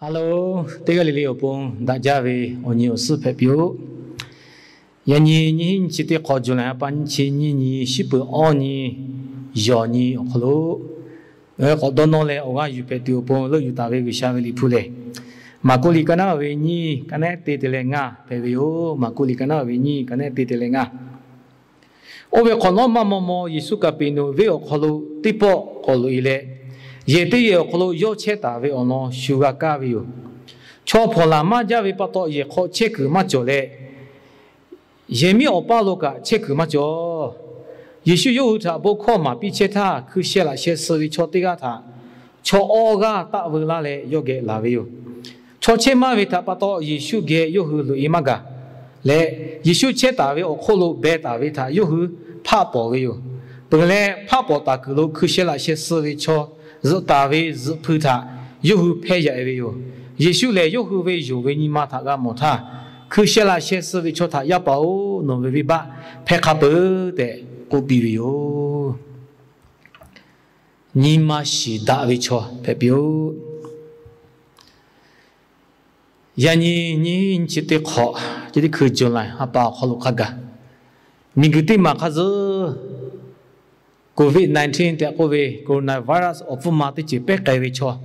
Hello, teˇ g'aˇ le le awˬ pon daꞈ jaˇ ve awˬ nyi awˬ suhˉ hpehꞈ piˇ-oˆ. Yaꞈ nyi nyiˇ hinˉ nyiˇ chi teˇ hk'awꞈ July ha pa nyiˇ chi nyiˇ nyi, shiˉ peuˬ awˇ nyi, yawˬ nyi awˬ hk'aw lo, ngaˬ hui k'awꞈ dawˇ nawˇ leh awˬ g'aˇ yuˬ hpehꞈ tuˬ awˬ pon leuˆ yuˬ taˍ ve G'uiˬsha ve liꞈ hpu lehˬ, Maˍkuˆ liꞈ ka naˉ ve nyiˇ, ka naˉ te te leh ngaˇ hpehꞈ ve yoˬ. Maˍkuˆ liꞈ ka naˉ ve nyiˇ, ka naˉ te te leh ngaˇ. Oˇ ve hk'awꞈ nawˉ maˇ maw maw Yeˍsuˆ Kaˍpeˍneˍonˍ venˇ awˬ hk'aw lo teˇ pawˆ k'awꞈ loꞈ-e leh, yehˬ teˇ yehˬ awˬ hk'aw lo yawˇ chehˇ taˍ ve awˬ lawn shu g'a kaˇ ve yoˬ. Chaw hpawnˬ laˬ maˇ jaˇ ve pa taw yehˬ hk'aw chehˇ kuiˬ maˇ cawˬ leh, yehˬ miˉ awˬ paˇ lo kaꞈ chehˇ kuiˬ maˇ cawˬ. Yeˍsuˆ yawˇ hui htaꞈ bon hkawˇ maˍ piˇ chehˇ htaˇ, hkui sheh laꞈ sheh suh ve chaw teˇ g'aˇ htaꞈ chaw awˇ g'aˇ taˆ veu laˇ leh yawˇ geh laˬ ve yoˬ. Chaw chehˇ maˇ ve htaꞈ pa taw Yeˍsuˆ geh yawˇ hui loꞈ-e maˇ gaˬ leh, Yeˍsuˆ chehˇ taˍ ve awˬ hk'oˆ lo beh taˍ ve htaꞈ yawˇ hui hpaˆ pawˍ ve yoˬ. Peuˬ leh, hpaˆ pawˍ taˍ kuiˬ lo hkui sheh laꞈ sheh suh ve chaw zuhꞈ taˍ ve zuhꞈ hpui htaꞈ yawˇ hui hpehˇ yaꞈ-e ve yoˬ. Yeˍsuˆ lehˬ, yawˇ hui ve yonˍ ve nyi ma htaꞈ g'a mawˬ htaˇ, hkui sheh laꞈ sheh suh ve chaw htaꞈ, Yaˇ paˍ-oˬ, nawˬ ve venˇbaˆ hpehˇ hk'a peuˬ tehꞈ k'oˆ piˇ ve yoˬ. Nyi ma shiˍ daꞈ ve chaw hpehꞈ piˇ-oˆ. Yaꞈ nyi nyiˇ hinˉ nyiˇ chi teˇ hk'awꞈ, chi teˇ hkui July ha pa awˬ hk'aw lo hk'a gaˬ, miˬguiˬ teˇ maˬ hk'a zuhˆ Covid nineteen tehꞈ k'oˆ ve coronavirus awˬ pfuhˇ ma teˇ ceuˬ pehˉ k'ai ve chaw,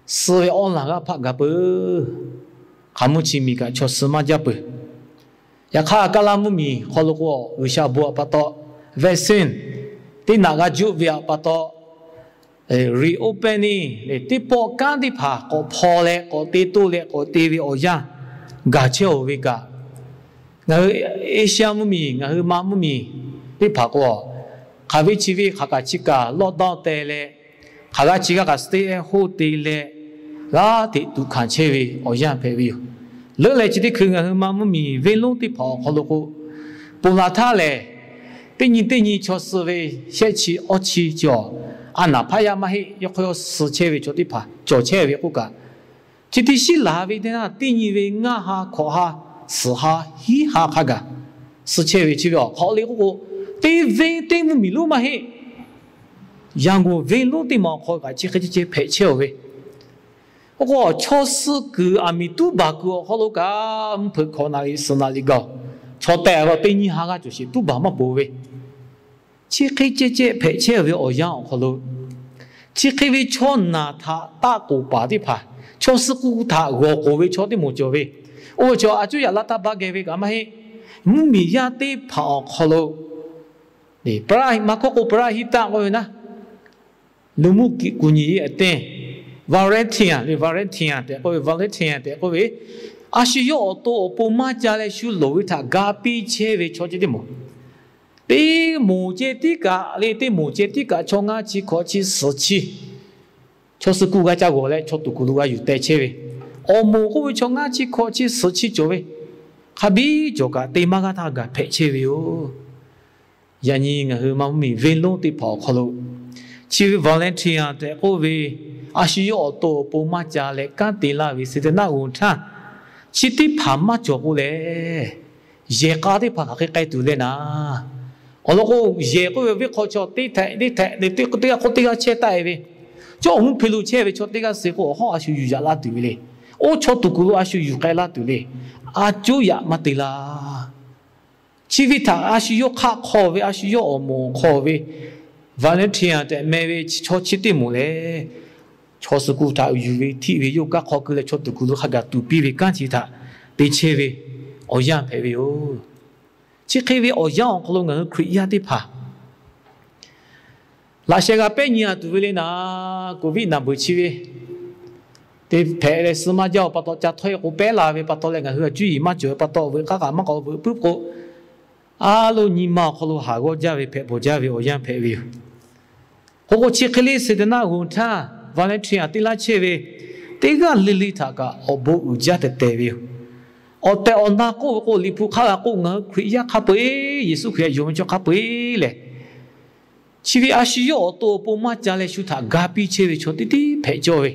suh ve awˇ laˬ g'aˇ hpaˆ gaˬ peuˬ. Hk'aˬ mvuhˇ chi miˬ kaꞈ chaw suh maˇ jaˇ peuˬ. Yaꞈ hk'aˇ, Kaˇlaˇ mvuhˇmiˬ hk'aw lo k'o, G'uiˬsha awˬ bon htaꞈ pa taw, vaccine teˇ naꞈ g'a juˆ ve htaꞈ pa taw, reopening leh teˇ pawˆ kanˉ teˇ hpaˍ k'awꞈ hpaw leh k'awꞈ te toˇ leh k'awꞈ te ve awˬ yanˇ gaˬ chehˇ-oˬ ve kaꞈ, ngaˬ hui Asia mvuhˇmiˬ, ngaˬ hui ma mvuhˇmiˬ teˇ hpaˍ k'o, hk'aˬ ve chi ve hk'aˬ kaꞈ chi kaꞈ lockdown te leh, hk'aˬ g'aˇ chi g'aˇ kaꞈ stay at home te leh, g'aˇ hteꞈ tuꞈ hkanˍ chehˇ ve awˬ yanˇ hpehꞈ ve yoˬ. Leuˉ leh chi teˇ hkui ngaˬ hui ma mvuhˇmiˬ venˇ lonˉ teˇ hpaˍ awˬ hk'aw lo k'o, ponˬ laˬ htaˇ lehˬ, teˇ nyi teˇ nyi chaw suh ve shehˆ chi awˇ chi cawˬ, a naˍ hpaˇ yaˇ maˇ heˆ, yawˇ hk'aw yawˇ suh chehˇ ve chaw teˇ hpaˍ cawˬ chehˇ ve k'oˆ kaꞈ, chi teˇ shiˉ laˬ ve teˇ naˇ teˇ nyi ve ngaˇ ha hkawꞈ ha suhˍ ha hiˉ ha hk'a gaˬ suh chehˇ ve chi ve awˬ hk'aw le k'oˆ k'o, teˇ venˇ teˇ mvuhˇmiˬ lonˉ maˇ heˆ. Yaꞈ g'oˍ venˇ lonˉ teˇ maˬ awˬ hk'aw kaꞈ chi hk'e ceh ceh hpehꞈ chehˇ-oˬ ve. Oˇ k'o, chaw suh kuiˬ aˬ miˍ tuˉ baˬ kuiˬ awˬ hk'aw lo kaꞈ mvuhˇ hpeuꞈ hkawꞈ naˍ riˍ suhˍ naˍ riˍ gaˬ-oˬ. Chaw tehꞈ ve teˇ nyiˇ ha g'aˇ cawˬ sheˍ tuˉ baˬ maˇ pon ve. Chi hk'e ceh ceh hpehꞈ chehˇ ve awˬ yanˇ awˬ hk'aw lo, chi hk'e ve chaw naˬ htaꞈ taˆ k'oˍ paˍ teˇ hpaˍ, chaw suh k'u htaꞈ g'awˬ k'oˍ ve chaw teˇ moˍ cawˬ ve. Oˇ ve chaw a cuˉ yaꞈ laˇ taˇ baˇ geh ve kaꞈ maˇ heˆ. Mvuhˇmiˬ yaˇ teˇ hpaˍ awˬ hk'aw lo, maˇ hkawˇ k'o ပရဟိတ k'oˆ ve naˉ, လူမှုကူညီရေးအသင်း, volunteer leh volunteer tehꞈ k'oˆ ve, volunteer tehꞈ k'oˆ ve, a shu yawˇ awˬ to awˬ pon maˇ ca leh shu loˍ ve htaꞈ ga piˇ chehˇ ve chaw ceh teˇ moˍ. Teˇ moˍ ceh tiˉ kaꞈ le, teˇ moˍ ceh tiˉ kaꞈ chaw ngaˇ chi hkawꞈ chi suhˍ chi, chaw suh k'u g'a ca g'awˬ leh chaw tuˬ kuˬ lo g'a yuˬ teh chehˇ ve, awˬ moˍ k'oˆ ve chaw ngaˇ chi hkawꞈ chi suhˍ chi cawˬ ve, hk'a biˇ cawˬ kaꞈ te maˇ g'aˇ htaˇ gaˬ hpehꞈ chehˇ ve yoˬ. Yaꞈ nyi ngaˬ hui ma mvuhˇmiˬ venˇ lonˉ teˇ hpaˍ awˬ hk'aw lo, chi ve volunteer tehꞈ k'oˆ ve, a shu yawˇ awˬ to awˬ pon maˇ ca leh kanˉ te laˇ ve စေတနာ့ဝန်ထမ်း chi teˇ hpaˍ maˇ cawˬ k'o lehˬ, yehˬ k'a teˇ hpaˍ hk'aˬ hk'e k'ai tuˬ leh naˍ. Awˬ lawn k'o, yehˬ k'oˆ ve venˇ hk'aw chaw teˇ htehꞈ teˇ htehꞈ teˇ g'aˇ hk'oˆ teˇ g'aˇ chehˇ taˆ-e ve, chaw awˬ mvuhˇ hpui lo chehˇ ve chaw teˇ g'aˇ suh k'o, awˬ hawˉ a shu yuˬ yaꞈ laˇ tuˬ ve le. Oˇ chaw tuˬ kuˬ lo a shu yuˬ k'ai laˇ tuˬ le. A cuˉ yaꞈ maˇ te laˇ. Chi ve htaꞈ a shu yawˇ hk'aˆ hk'aw ve, a shu yawˇ awˬ moˍ hk'aw ve, volunteer tehꞈ meh ve chaw chi teˇ moˍ lehˬ, chaw suh k'u htaꞈ yuˬ ve htiˆ ve yawˇ kanˉ hk'aw keu leh chaw tuˬ kuˬ lo hk'a gaˬ tuˍ piˇ ve kanˉ chi htaꞈ te chehˇ ve awˬ yanˇ hpehꞈ ve yoˬ. Chi hk'e ve awˬ yanˇ awˬ hk'aw lo ngaˬ hui Hkriꞈ yaˇ teˇ hpaˍ laꞈ sheh g'a pehˉ nyi-a tuˬ ve le naˍ, Covid naˍ beuˬ chi ve te hpehꞈ leh suh maˇ jaˇ-oˬ pa taw, ca htawˇ-e k'o pehˉ la ve pa taw leh ngaˬ hui a cuˇ yiˍ maˇ cawˬ ve pa taw, veuꞈ k'aˇ kaꞈ maˇ k'awꞈ veuꞈ puiˉ k'o, a lo nyi ma awˬ hk'aw lo haˍ g'awˇ jaˇ ve hpehꞈ bawˬ jaˇ ve awˬ yanˇ hpehꞈ ve yoˬ. K'o k'o chi hk'e le စေတနာ့ဝန်ထမ်း volunteer te laˇ chehˇ ve teˇ g'aˇ le le htaꞈ kaꞈ awˬ bon uiˍ jaˇ tehˬ tehˬ ve yoˬ. Awˬ tehˬ awˬ na k'oˆ ve k'o, Liꞈ hpu hk'aˇ g'a k'oˆ, ngaˬ hui Hkriꞈ yaˇ hk'a peu-eˬ, Yeˍsuˆ Hkriꞈ htaꞈ yonˍ ve chaw hk'a peu-eˬ lehˬ, chi ve a shu yawˇ awˬ to awˬ pon maˇ ca leh shu htaꞈ ga piˇ chehˇ ve chaw teˇ tiˉ hpehꞈ cawˇ ve,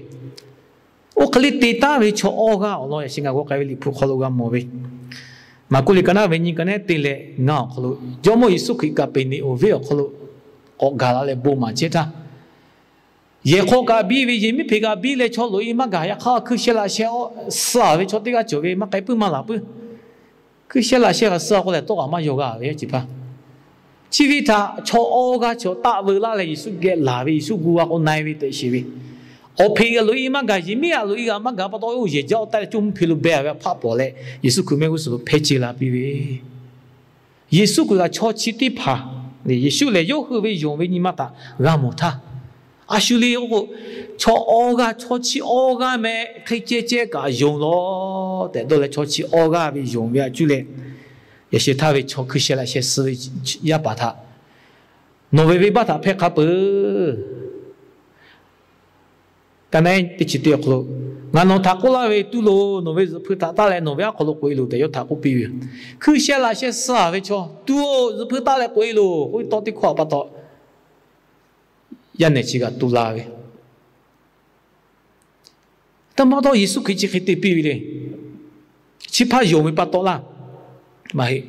oˇ hk'e le te taˉ ve chaw awˇ g'aˇ awˬ lawn yaꞈ shi ngaˬ g'aw k'ai ve Liꞈ hpu hk'aw lo g'a mawˬ ve, Maˍkuˆ liꞈ ka naˉ ve nyi ka nehˉ te leh ngaˇ awˬ hk'aw lo, Jawˇmawˇ Yeˍsuˆ Hkriꞈ Kaˍpeˍneˍonˍ venˇ awˬ hk'aw lo k'awꞈ gaˬ la leh bon maˍ chehˇ htaˇ, Yehˬ hk'aw kaꞈ biˇ ve, yehˬ miˉ hpeꞈ kaꞈ biˇ leh chaw loꞈ e maˇ gaˬ. Yaꞈ hk'aˇ hkui sheh laꞈ sheh suh-a ve chaw teˇ g'aˇ cawˬ ve maˇ k'ai puiˉ maˇ laˬ puiˉ. Hkui sheh laꞈ sheh g'a suh-a k'o lehˬ, tawˇ kaꞈ maˇ yaw g'a ve ceˬ hpaˇ. Chi ve htaꞈ chaw awˇ g'aˇ chaw taˆ veu laˇ leh Yeˍsuˆ geh laˬ ve, Yeˍsuˆ gu g'a k'o na-e ve tehꞈ sheˍ ve. Awˬ hpeꞈ g'a loꞈ e maˇ gaˬ, yehˬ miˉ g'a loꞈ e g'a maˇ gaˬ pa taw, oˇ yehˬ jaˇ awˬ taˆ leh coˇ mvuhˇ hpe lo beh-a ve hpaˆ pawˍ leh, Yeˍsuˆ Hkriꞈ mehˆ g'uˇ suhˍ lo hpehˇ ce la piˇ ve. Yeˍsuˆ Hkriꞈ kaꞈ chaw chi teˇ hpaˍ, Yeˍsuˆ lehˬ yawˇ hui ve yonˍ ve nyi ma htaꞈ g'a mawˬ htaˇ, a shu le k'o, chaw awˇ g'aˇ, chaw chi awˇ g'aˇ meh hk'e ceh ceh kaꞈ yonˍ lawˬ tehꞈ dawˇ leh, chaw chi awˇ g'aˇ ve yonˍ ve a cuˇ leh, yaꞈ sheh htaˇ ve chaw hkui sheh laꞈ sheh suh ve yaˇ paˍ htaꞈ, Nawˬ ve venˇbaˆ htaꞈ hpehˇ hk'a peuˬ. Ka naˉ teˇ chi teˇ awˬ hk'aw lo, ngaˬ nawˬ htaꞈ k'oˆ laˇ ve, tuˇ loˬ, nawˬ ve zuhꞈ hpui htaꞈ taˇ leh nawˬ ve aˉ hk'aw lo k'oꞈ e loˬ tehꞈ yawˇ htaꞈ k'oˆ piˇ ve yoˬ. Hkui sheh laꞈ sheh suh-a ve chaw, tuˇ-oˬ, zuhꞈ hpui taˇ leh k'oꞈ e loˬ k'oˆ ve tawˇ teˇ hkawˇ a pa taw, yaˇ nehˬ chi g'a tu la ve. Taˇ maˇ taw Yeˍsuˆ Hkriꞈ chi hk'e te piˇ ve le. Chi hpaˇ yonˍ ve pa taw laˇ maˇ heˆ.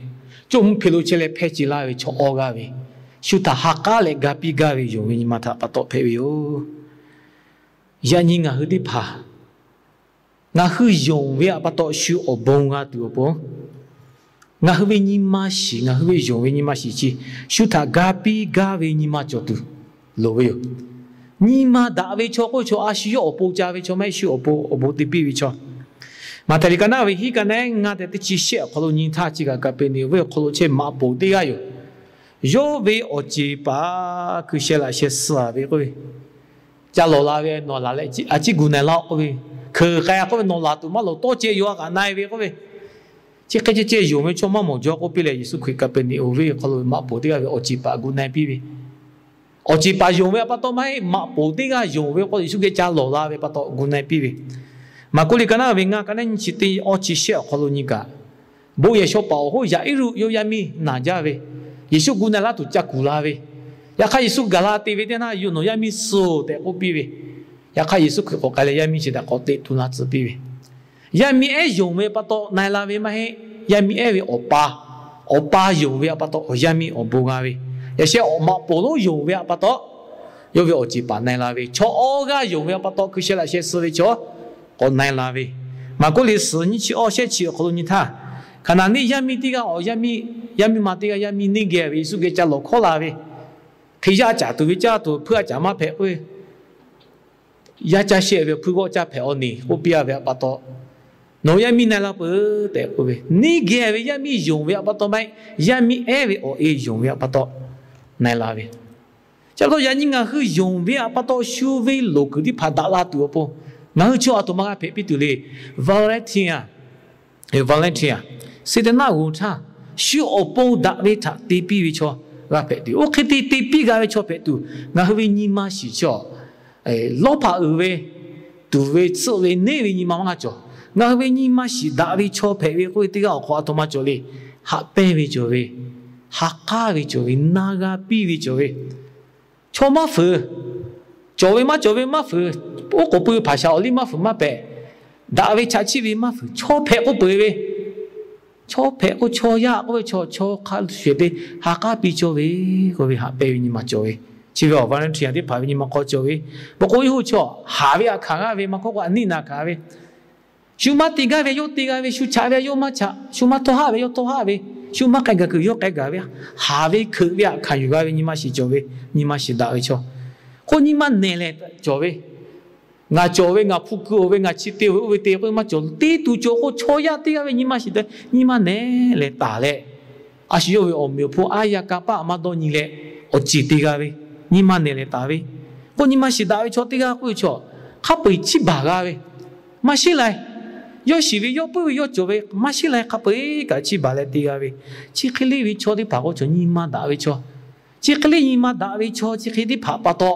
Coˇ mvuhˇ hpe lo chehˇ leh hpehˇ ce laˇ ve chaw awˇ g'aˇ ve, shu htaꞈ ha k'aˉ leh ga piˇ gaˇ ve yonˍ ve nyi ma htaꞈ pa taw hpehꞈ ve yoˬ. Yaꞈ nyi ngaˬ hui teˇ hpaˍ, ngaˬ hui yonˍ ve a pa taw shu awˬ bon g'a tuˬ awˬ pon, ngaˬ hui ve nyi ma shiˍ, ngaˬ hui ve yonˍ ve nyi ma shiˍ chi, shu htaꞈ ga piˇ gaˇ ve nyi ma cawˬ tuˬ loˍ ve yoˬ. Nyi ma daꞈ ve chaw k'oˆ ve chaw, a shu yawˇ awˬ pon ca ve chaw maˇ heˆ, shu awˬ pon awˬ bon te piˇ ve chaw. Maꞈhtehˍ liꞈ ka naˉ ve hiˉ ka naˉ ngaˇ tehꞈ teˇ chi shehˆ awˬ hk'aw lo nyi htaˇ, chi kaꞈ Kaˍpeˍneˍonˍ venˇ awˬ hk'aw lo chehˇ maꞈ poˍ teˇ g'aˇ yoˬ. Yawˇ ve awˬ ceˬ paˍ hkui sheh laꞈ sheh suh-a ve k'oˆ ve, ca lawˬ la ve nawˬ laˬ leh a ciˉ gu na-e laˇ k'oˆ ve, hkeuꞈ k'ai k'oˆ ve, nawˬ laˬ tuˬ maˇ loˍ, tawˇ ceh yaw-a kaꞈ na-e ve k'oˆ ve, chi hk'e ceh ceh yonˍ ve chaw maˇ mawˬ jaw k'oˆ piˇ leh, Yeˍsuˆ Hkriꞈ Kaˍpeˍneˍonˍ venˇ awˬ hk'aw lo maꞈ poˍ teˇ g'aˇ ve awˬ ceˬ paˍ gu na-e piˇ ve. Awˬ ceˬ paˍ yonˍ ve a pa taw maˇ heˆ, maꞈ poˍ teˇ g'aˇ yonˍ ve k'o, Yeˍsuˆ geh ca lawˬ la ve pa taw gu na-e piˇ ve. Maˍkuˆ liꞈ ka naˉ ve ngaˇ ka naˉ nyi chi teˇ awˇ chi shehˆ awˬ hk'aw lo nyi kaꞈ, bon yehˬ shaw paˍ awˬ hoˉ Yaˍiˉruˆ yawˇ yaˇ miˇ naˬ jaˇ ve, Yeˍsuˆ gu na-e laˇ tuˬ ca kuˬ la ve. Yaꞈ hk'aˇ Yeˍsuˆ gaˬ la te ve teˇ naˇ, yawˇ nawˬ yaˇ miˇ suh tehꞈ k'oˆ piˇ ve. Yaꞈ hk'aˇ Yeˍsuˆ Hkriꞈ k'awꞈ k'ai leh yaˇ miˇ chi htaꞈ k'awꞈ teꞈ tu la tcuh piˇ ve. Yaˇ miˇ ehˉ yonˍ ve pa taw na-e la ve maˇ heˆ. Yaˇ miˇ ehˉ ve awˬ pa, awˬ pa yonˍ ve a pa taw awˬ yaˇ miˇ awˬ bon g'a ve. Yaꞈ sheh awˬ maꞈ poˍ lonˉ yonˍ ve a pa taw, yawˇ ve awˬ ceˬ paˍ na-e la ve. Chaw awˇ g'aˇ yonˍ ve a pa taw hkui sheh laꞈ sheh suh ve chaw k'awꞈ na-e la ve. Maˍkuˆ liꞈ suhˍ nyiˇ chi awˇ shehˆ chi awˬ hk'aw lo nyi htaˇ, Hkaˍnanˍ neˇ yaˇ miˇ teˇ g'aˇ awˬ yaˇ miˇ, yaˇ miˇ ma teˇ g'aˇ yaˇ miˇ neˇ geh ve Yeˍsuˆ geh ca lawˬ hkawˉ la ve. Hk'e yaˇ caˍ tuˬ ve caˇ tuˬ hpuiˇ a caˍ maˇ hpehꞈ k'oˆ ve, yaˇ caˇ shehˆ ve hpuiˇ g'awˇ caˇ hpehꞈ-aw neˬ k'oˆ piˇ-a ve a pa taw, nawˬ yaˇ miˇ na-e la peuˬ tehꞈ k'oˆ ve, neˇ geh ve yaˇ miˇ yonˍ ve a pa taw maˇ heˆ, yaˇ miˇ ehˉ ve awˬ e yonˍ ve a pa taw na-e la ve. Chi pa taw yaꞈ nyi ngaˬ hui yonˍ ve a pa taw shu ve loˍ kuiˬ teˇ hpaˍ daꞈ la tuˬ awˬ pon, ngaˬ hui chaw a htoꞈ ma g'a hpehꞈ piˇ tuˬ le. Volunteer, volunteer, Satanˍ g'oˬ htaˇ, shu awˬ pon daꞈ ve htaꞈ te piˇ ve chaw g'a hpehꞈ tuˬ, oˇ hk'e te te piˇ g'a ve chaw hpehꞈ tuˬ, ngaˬ hui ve nyi ma shiˍ chaw lawˇ hpaꞈ uiˍ ve, tuˍ ve, tsuhˆ ve, neˇ ve nyi ma maˇ g'a cawˬ. Ngaˬ hui ve nyi ma shiˍ daꞈ ve chaw hpehꞈ ve k'oˆ ve teˇ g'aˇ awˬ hk'aw a htoꞈ ma cawˬ le. Haꞈ pehnˇ ve cawˬ ve, ha k'aˉ ve cawˬ ve, na g'a piˇ ve cawˬ ve, chaw maˇ fuiˍ, cawˬ ve maˇ cawˬ ve maˇ fuiˍ, oˉ k'oˍ pui hpaˍ shaˍ awˬ liˇ maˇ fuiˍ maˇ hpehꞈ, daꞈ ve chaꞈ chiˆ ve maˇ fuiˍ, chaw hpehꞈ k'oˆ peuˬ ve, chaw hpehꞈ k'o chaw yaˇ k'oˆ ve chaw, chaw hk'a shuˍ te ha k'aˉ piˇ cawˇ ve k'oˆ ve, haꞈ pehnˇ ve nyi ma cawˬ ve, chi ve awˬ volunteer teˇ hpaˍ ve nyi ma hk'aw cawˬ ve, peuˬ k'o, yawˇ hui chaw haˍ ve aꞈ hkanˍ g'aˇ ve maˇ hkawˇ k'o, a niˆ na hkanˍ ve, shu maˇ te gaˇ ve yawˇ te g'a ve, shu chaꞈ ve yawˇ maˇ chaꞈ, shu maˇ htawˇ haˆ ve yawˇ htawˇ haˆ ve, shu maˇ k'ai gaˬ kuiˬ yawˇ k'ai gaˬ ve, haˍ ve hkeuꞈ ve aꞈ hkanˍ yuˬ g'a ve nyi ma shiˍ cawˬ ve, nyi ma shiˍ daꞈ ve chaw, k'oˆ nyi ma nehˬ lehˬ cawˬ ve, ngaˬ cawˬ ve, ngaˬ hpu ku-oˬ ve, ngaˬ chi te-oˬ ve, oˇ ve te k'oˆ ve maˇ cawˬ. Teˇ tuˬ cawˬ k'o, chaw yaˇ teˇ g'aˇ ve nyi ma shiˍ daꞈ, nyi ma nehˬ lehˬ taˍ leh, a shu yawˇ ve awˬ meꞈ awˬ hponˇ aˉ yaˇ kanˇ paˆ maˇ dawˇ nyi leh, awˬ ceˬ te g'a ve, nyi ma nehˬ lehˬ taˍ ve, k'oˆ nyi ma shiˍ daꞈ ve chaw teˇ g'aˇ k'oˆ ve chaw, hk'a peu-eˬ chiˇ baˬ g'a ve, maˇ sheˉ lai. Yawˇ shiˍ ve yawˇ puiˉ ve yawˇ cawˬ ve maˇ sheˉ lai, hk'a peu-eˬ kaꞈ chiˇ baˬ leh te g'a ve, chi hk'e le ve chaw teˇ hpaˍ k'o, chaw nyi ma daꞈ ve chaw, chi hk'e le nyi ma daꞈ ve chaw chi hk'e teˇ hpaˍ pa taw,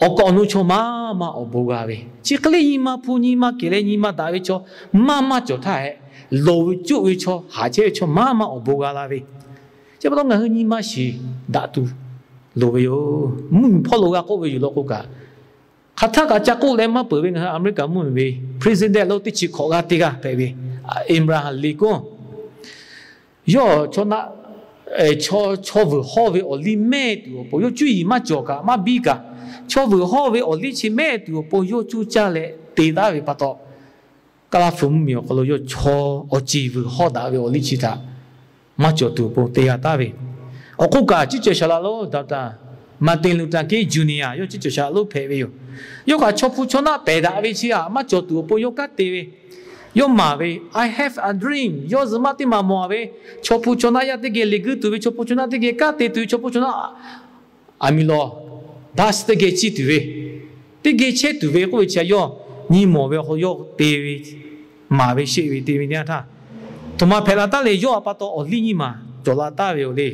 awˬ kaꞈ awˬ nu chaw maˇ maˇ awˬ bon g'a ve, chi hk'e le nyi ma hpu nyi ma kehˬ leh nyi ma daꞈ ve chaw maˇ maˇ cawˬ htaˇ hehꞈ, loˍ ve cuˆ ve chaw, haˍ chehˇ ve chaw maˇ maˇ awˬ bon g'a la ve, chi pa taw ngaˬ hui nyi ma shiˍ daꞈ tuˬ loˍ ve yoˬ. Mvuhˇmiˬ hpawˇ lo g'a k'oˆ ve yoˬ law k'o kaꞈ, hk'aˬ htaˇ kaꞈ ca k'oˆ leh maˇ peuˬ ve, ngaˬ hui America mvuhˇmiˬ ve president lo teˇ chi hkawꞈ g'aˇ teˇ g'aˇ hpehꞈ ve, Abraham Lincoln, yawˇ chaw naˆ chaw, chaw vuiˬ hawˇ ve awˬ liˇ mehˇ tuˬ awˬ pon yawˇ cuˇ yiˍ maˇ cawˬ kaꞈ maˇ biˇ kaꞈ, chaw vuiˬ hawˇ ve awˬ liˇ chi mehˇ tuˬ awˬ pon yawˇ cuˇ caˇ leh te taˉ ve pa taw, Kaˇlaˇ hpu mvuhˇmiˬ awˬ hk'aw lo yawˇ chaw awˬ ceˬ vuiˬ hawˇ daꞈ ve awˬ liˇ chi htaꞈ maˇ cawˬ tuˬ awˬ pon te g'a taˉ ve. Awˬ hk'oˆ kaꞈ, ciˉ cawˬ shaˍ laꞈ lonˉ Doctor Martin Luther King Junior yawˇ ciˉ cawˬ shaˍ laꞈ lonˉ hpehꞈ ve yoˬ. Yawˇ kaꞈ chaw hpu chaw naˆ pehˬ daꞈ ve chi htaꞈ maˇ cawˬ tuˬ awˬ pon yawˇ kanˉ te ve. Yawˇ maˍ ve, I have a dream. Yawˇ zuhꞈ maˆ teˇ maˬ mawˬ ve, chaw hpu chaw naˆ yaˇ teˇ geh leˬ guiˇ tuˬ ve, chaw hpu chaw naˆ teˇ geh kanˉ te tuˬ ve, chaw hpu chaw naˆ aˬ miˍ lawˬ bus teˇ geh ciˇ tuˬ ve, teˇ geh chehˇ tuˬ ve k'oˆ ve chi yawˇ nyi mawˬ ve awˬ hk'aw lo yawˇ te ve, maˍ ve sheˆ ve te ve teˇ yanˇ htaˇ, htoꞈ ma hpehꞈ la taˉ le. Yawˇ htaꞈ pa taw awˬ liˇ nyiˇ maˬ cawˬ la taˉ ve yoˬ le.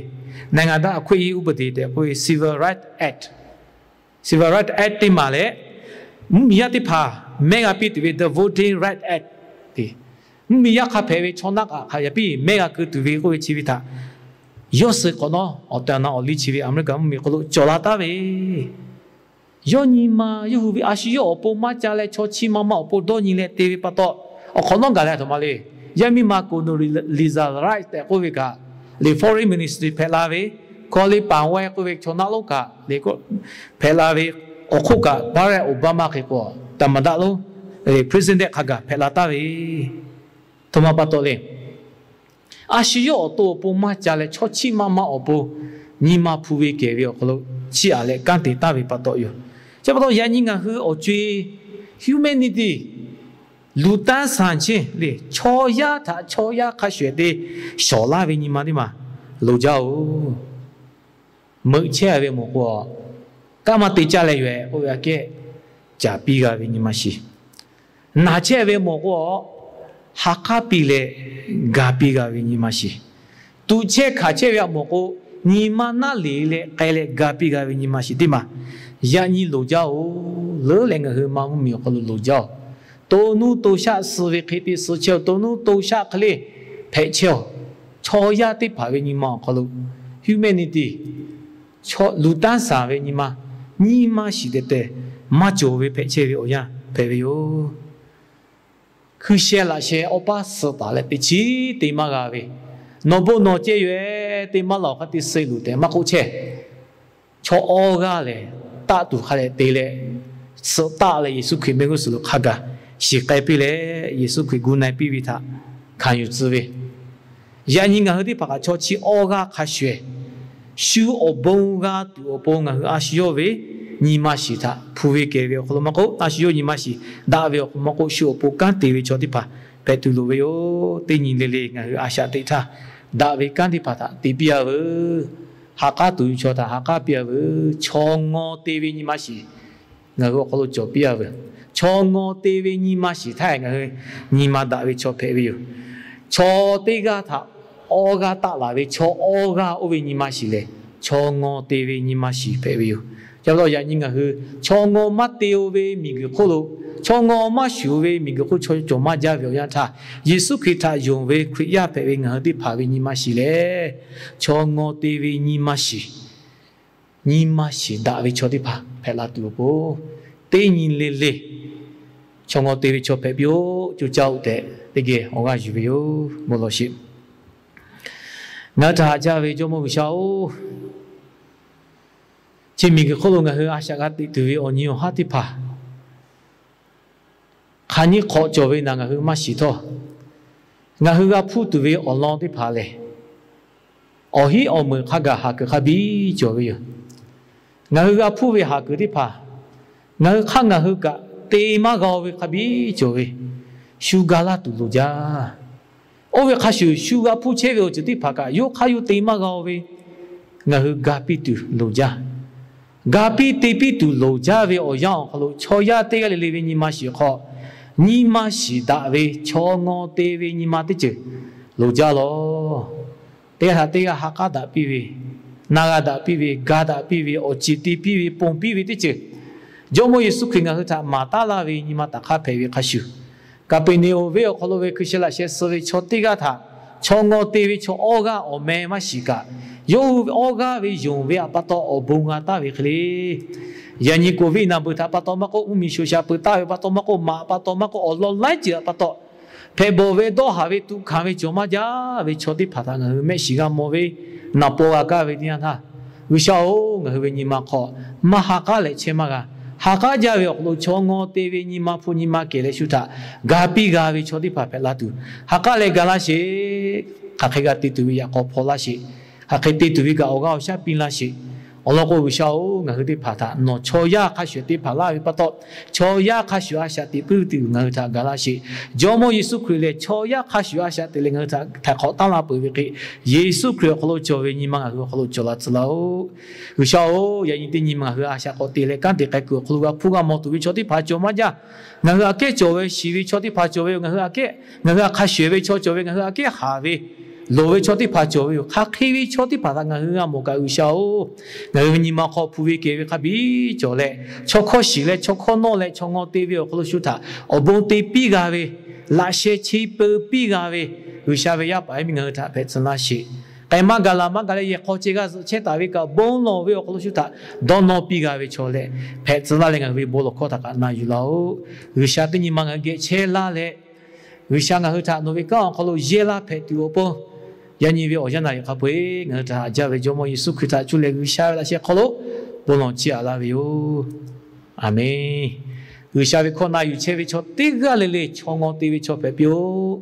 နိုင်ငံသားအခွင့်အရေးဥပဒေ tehꞈ k'oˆ ve Civil Rights Act, Civil Rights Act teˇ maˬ leh, mvuhˇmiˬ yaˇ teˇ hpaˍ mehˆ g'a piˇ tuˬ ve the Voting Rights Act, mvuhˇmiˬ yaˇ hk'a hpehꞈ ve chaw naˆ kaꞈ hk'aˬ yaꞈ piˇ mehˆ g'a keu tuˬ ve k'oˆ ve chi ve htaꞈ yawˇ suh k'awꞈ nawˉ awˬ tehˬ awˬ na awˬ liˇ chi ve Aˍmeˍriˆkaˍ mvuhˇmiˬ hk'aw lo cawˬ la taˉ ve. Yawˇ nyi ma yawˇ hui ve a shu yawˇ awˬ pon maˇ ca leh chaw chi ma ma awˬ pon dawˇ nyi leh te ve pa taw, awˬ hk'awꞈ nawˉ gaˬ leh htoꞈ ma le. Yaˇ miˇ ma Condoleezza Rice tehꞈ k'oˆ ve kaꞈ, le foreign ministry hpehꞈ la ve, Colin Powell k'oˆ ve chaw naˆ lonˉ kaꞈ le hpehꞈ la ve, awˬ hk'oˆ kaꞈ Barack Obama hk'e k'o သမ္မတ lonˉ, president hk'a gaˬ hpehꞈ la taˉ ve. Htoꞈ ma pa taw le. A shu yawˇ awˬ to awˬ pon maˇ ca leh chaw chi ma ma awˬ pon nyi ma hpu ve kehˬ ve awˬ hk'aw lo chiˇ aꞈ leh kanˉ te taˍ ve pa taw yoˬ. Chi pa taw yaꞈ nyi ngaˬ hui awˬ co-e humanity, luˬ tanˇ saˍ chi le chaw yaˇ htaꞈ chaw yaˇ hk'a shuˍ shuˍ te shawˍ laˇ ve nyi ma teˇ maˬ loˍ jaˇ-oˬ. Meuꞈ chehˇ ve mawˬ k'o, kanˉ maˇ te caˇ leh yoˬ-ehˍ k'oˆ ve aꞈ kehˉ, caˍ piˇ g'a ve nyi ma shiˍ. Naˬ chehˇ ve mawˬ k'o, ha k'aˉ piˇ leh ga piˇ g'a ve nyi ma shiˍ. Tuꞈ chehˇ hkanˍ chehˇ ve aꞈ mawˬ k'o, nyi ma naˆ le leh k'ai leh ga piˇ g'a ve nyi ma shiˍ teˇ maˬ yaꞈ nyi loˍ jaˇ-oˬ. Leuˉ leh ngaˬ hui ma mvuhˇmiˬ awˬ hk'aw lo loˍ jaˇ-oˬ. To nuˇ to shaˆ suh ve hk'e te suh chehˇ-oˬ. To nuˇ to shaˆ hk'e le hpehꞈ chehˇ-oˬ. Chaw yaˇ teˇ hpaˍ ve nyi ma awˬ hk'aw lo humanity, luˬ tanˇ saˍ ve nyi ma, nyi ma shiˍ tehˬ tehˬ maˇ cawˬ ve hpehꞈ chehˇ ve awˬ yanˇ hpehꞈ ve yoˬ. Hkui sheh laꞈ sheh awˬ paˇ suh taˍ leh teꞈ chiˉ te maˇ g'a ve, nawˬ bon nawˬ ceh yoˬ-ehˍ, te maˇ laˬ-oˬ hk'a te suh loˬ tehꞈ maˇ k'oˆ chehˇ. Chaw awˇ g'aˇ lehˬ, taˆ tuˬ hk'a leh te leh, suh taˆ leh Yeˍsuˆ Hkriꞈ mehˆ g'uˇ suhˍ lo hk'a gaˬ shiˍ k'ai piˇ leh, Yeˍsuˆ Hkriꞈ gu na-e piˇ ve htaꞈ hkanˍ yuˬ tcuh ve, yaꞈ nyi ngaˬ hui teˇ hpaˍ kaꞈ chaw chi awˇ g'aˇ hk'a shuˍ shuˍ, shu awˬ bon g'a tuˬ awˬ pon ngaˬ hui a shu yawˇ ve nyi ma shiˍ htaꞈ hpu ve kehˬ ve awˬ hk'aw lo maˇ k'oˆ, a shu yawˇ nyi ma shiˍ daꞈ ve awˬ hk'aw lo maˇ k'oˆ, shu awˬ pon kanˉ te ve chaw teˇ hpaˍ hpehꞈ tuˬ loˍ ve yoˬ. Teˇ nyi le le ngaˬ hui a shaꞈ teꞈ htaˇ, daꞈ ve kanˉ teˇ hpaˍ htaꞈ te piˇ-a veuˬ. Ha k'aˉ tuˬ ve chaw htaꞈ ha k'aˉ piˇ-a veuˬ. Chaw ngaw te ve nyi ma shiˍ ngaˬ hui awˬ hk'aw lo cawˬ piˇ-a veuˬ. Chaw ngaw te ve nyi ma shiˍ htaˇ ngaˬ hui nyi ma daꞈ ve chaw hpehꞈ ve yoˬ. Chaw teˇ g'aˇ htaꞈ awˇ g'aˇ taˆ laˬ ve chaw awˇ g'aˇ oˇ ve nyi ma shiˍ lehˬ, chaw ngaw te ve nyi ma shiˍ hpehꞈ ve yoˬ. Chi pa taw yaꞈ nyi ngaˬ hui chaw ngaw maˇ te-o ve miˬguiˬ hk'oˆ lo, chaw ngaw maˇ shuˍ ve miˬguiˬ hk'oˆ chaw cawˬ maˇ jaˇ ve awˬ yanˇ htaˇ, Yeˍsuˆ Hkriꞈ htaꞈ yonˍ ve Hkriꞈ yaˇ hpehꞈ ve ngaˬ hui teˇ hpaˍ ve nyi ma shiˍ lehˬ, chaw ngaw te ve nyi ma shiˍ, nyi ma shiˍ daꞈ ve chaw teˇ hpaˍ hpehꞈ la tuˬ awˬ pon, teˇ nyi le le chaw ngaw te ve chaw hpehꞈ piˇ-oˆ. Co caˇ-oˆ tehꞈ teˇ geh awˬ g'aˇ yuˬ ve yoˬ. Bon lawˬ sheˍ. Ngaˬ hui htaꞈ haꞈ jaˇ ve Jawˇmawˇ G'uiˬsha-oˬ, chi miˬguiˬ hk'oˆ lo ngaˬ hui a shaꞈ g'a teꞈ tuˬ ve awˬ nyi awˬ haˉ teˇ hpaˍ hk'aˬ nyi hk'awꞈ cawˬ ve naˬ ngaˬ hui maˇ shiˍ htawˇ, ngaˬ hui g'a hpuˇ tuˬ ve awˬ lawn teˇ hpaˍ lehˬ, awˬ hiˉ awˬ meunˍ hk'a gaˬ haˍ kuiˬ hk'a biˇ cawˬ ve yoˬ. Ngaˬ hui g'a hpuˇ ve haˍ kuiˬ teˇ hpaˍ ngaˬ hui hk'aˇ ngaˬ hui kaꞈ te maˇ g'a-o ve hk'a biˇ cawˬ ve, shu ga laˇ tuˬ loˍ jaˇ. Oˇ ve hk'a shuˍ shu g'a hpuˇ chehˇ ve awˬ ceuˬ teˇ hpaˍ kaꞈ yawˇ hk'aˇ yawˇ te maˇ g'a-o ve, ngaˬ hui ga piˇ tuˬ loˍ jaˇ. Ga piˇ te piˇ tuˬ loˍ jaˇ ve awˬ yanˇ awˬ hk'aw lo chaw yaˇ teˇ g'aˇ le le ve nyi ma shiˍ hk'aw, nyi ma shiˍ daꞈ ve chaw ngaw te ve nyi ma teˇ ceuˬ loˍ jaˇ lawˬ. Teˇ g'aˇ htaꞈ teˇ g'aˇ ha k'aˉ daꞈ piˇ ve, na g'a daꞈ piˇ ve, ga daꞈ piˇ ve, awˬ ceˬ te piˇ ve, ponˬ piˇ ve teˇ ceuˬ, Jawˇmawˇ Yeˍsuˆ Hkriꞈ ngaˬ hui htaꞈ maˍ taˉ laˇ ve nyi ma taꞈ hk'aˇ hpehꞈ ve hk'a shuˍ, Kaˍpeˍneˍonˍ venˇ awˬ hk'aw lo ve hkui sheh laꞈ sheh suh ve chaw teˇ g'aˇ htaꞈ chaw ngaw te ve chaw awˇ g'aˇ awˬ meh maˇ shiˍ kaꞈ, yawˇ hui ve awˇ g'aˇ ve yonˍ ve htaꞈ pa taw awˬ bon g'a taˍ ve hk'e le. Yaꞈ nyi Covid naˬ beuˬ htaꞈ pa taw maˇ k'oˆ, mvuhˇmiˬ shoˍ shaˍ peuˬ taˍ ve pa taw maˇ k'oˆ, maꞈ pa taw maˇ k'oˆ, awˬ lawn laiˉ ceuˬ htaꞈ pa taw hpehꞈ bawˬ ve dawˇ haˍ ve tuꞈ hkanˍ ve cawˬ maˇ jaˇ ve chaw teˇ hpaˍ htaꞈ ngaˬ hui mehˆ shiˍ g'a mawˬ ve, naˍ paw g'a kaˇ ve teˇ yanˇ htaˇ, G'uiˬsha-oˬ, ngaˬ hui ve nyi ma hk'aw maˇ ha k'aˉ leh chehˇ maˇ g'a. Ha k'aˉ jaˇ ve awˬ hk'aw lo chaw ngaw te ve nyi ma hpu nyi ma kehˬ leh shu htaꞈ ga piˇ g'a ve chaw teˇ hpaˍ hpehꞈ la tuˬ, ha k'aˉ leh ga laˇ sheˍ. Hk'aˬ hk'e g'a te tuˬ ve yaꞈ k'aw hpaw laˇ sheˍ. Hk'aˬ hk'e te tuˬ ve kaꞈ awˬ g'aˇ awˬ shaˉ piˇ laˇ sheˍ. Awˬ lawn k'o, G'uiˬsha-oˬ, ngaˬ hui teˇ hpaˍ htaꞈ nawˬ chaw yaˇ hk'a shuˍ teˇ hpaˍ laˇ ve pa taw, chaw yaˇ hk'a shuˍ a shaꞈ teꞈ puiˉ tuˬ ngaˬ hui htaꞈ ga laˇ sheˍ. Jawˇmawˇ Yeˍsuˆ Hkriꞈ lehˬ chaw yaˇ hk'a shuˍ a shaꞈ teꞈ leh ngaˬ hui htaꞈ htaiˍ hk'awꞈ taˉ la peuˬ ve hk'e, Yeˍsuˆ Hkriꞈ awˬ hk'aw lo cawˬ ve nyi ma ngaˬ hui awˬ hk'aw lo cawˬ la tcuh laˇ-oˆ. G'uiˬsha-oˬ, yaꞈ nyi teˇ nyi ma ngaˬ hui a shaꞈ k'awꞈ te leh kanˉ te k'ai kuiˬ awˬ hk'aw lo g'a hpuˇ g'a mawˬ tuˬ ve chaw teˇ hpaˍ cawˬ maˇ jaˇ. Ngaˬ hui aꞈ kehˉ cawˬ ve shiˍ ve chaw teˇ hpaˍ cawˬ ve yoˬ. Ngaˬ hui aꞈ kehˉ, ngaˬ hui htaꞈ hk'a shuˍ ve chaw cawˬ ve, ngaˬ hui aꞈ kehˉ haˍ ve loˍ ve chaw teˇ hpaˍ cawˬ ve yoˬ. Hk'aˬ hk'e ve chaw teˇ hpaˍ htaꞈ ngaˬ hui g'a mawˬ kaꞈ, G'uiˬsha-oˬ, ngaˬ hui ve nyi ma hk'aw hpu ve kehˬ ve hk'a biˇ cawˬ leh, chaw hkawˇ shiˍ leh chaw hkawˇ nawˇ leh chaw ngaw te ve awˬ hk'aw lo shu htaꞈ awˬ bon te piˇ g'a ve, laꞈ sheh chi peu piˇ g'a ve, G'uiˬsha ve yaˇ paˍ yaˇ miˇ ngaˬ hui htaꞈ hpehꞈ tcuh laˇ sheˍ. K'ai maˇ gaˬ laˬ maˇ gaˬ leh yehˬ hk'aw ceh g'a zuhꞈ chehˇ taˍ ve kaꞈ, bon lawˬ ve awˬ hk'aw lo shu htaꞈ dawˇ nawˇ piˇ g'a ve chaw leh hpehꞈ tcuh laˇ leh, ngaˬ hui ve bon lawˬ hkawˇ htaꞈ kaꞈ na yuˬ laˇ-oˆ. G'uiˬsha teˇ nyi ma ngaˬ hui geh chehˇ laˇ leh, G'uiˬsha ngaˬ hui htaꞈ nawˬ ve kanˉ awˬ hk'aw lo yehˇ laˇ hpehꞈ tuˬ awˬ pon, yaꞈ nyi ve awˬ yanˇ naˬ yehˬ hk'a peu-e ngaˬ hui htaꞈ haꞈ jaˇ ve Jawˇmawˇ Yeˍsuˆ Hkriꞈ htaꞈ cuˇ leh G'uiˬsha ve laꞈ sheh hk'aw lo bon lawˬ chiˇ aꞈ laˇ ve yoˬ. Aˬmenˍ. G'uiˬsha ve hkawˇ na yuˬ chehˇ ve chaw teˇ g'aˇ le le chaw ngaw te ve chaw hpehꞈ piˇ-oˆ.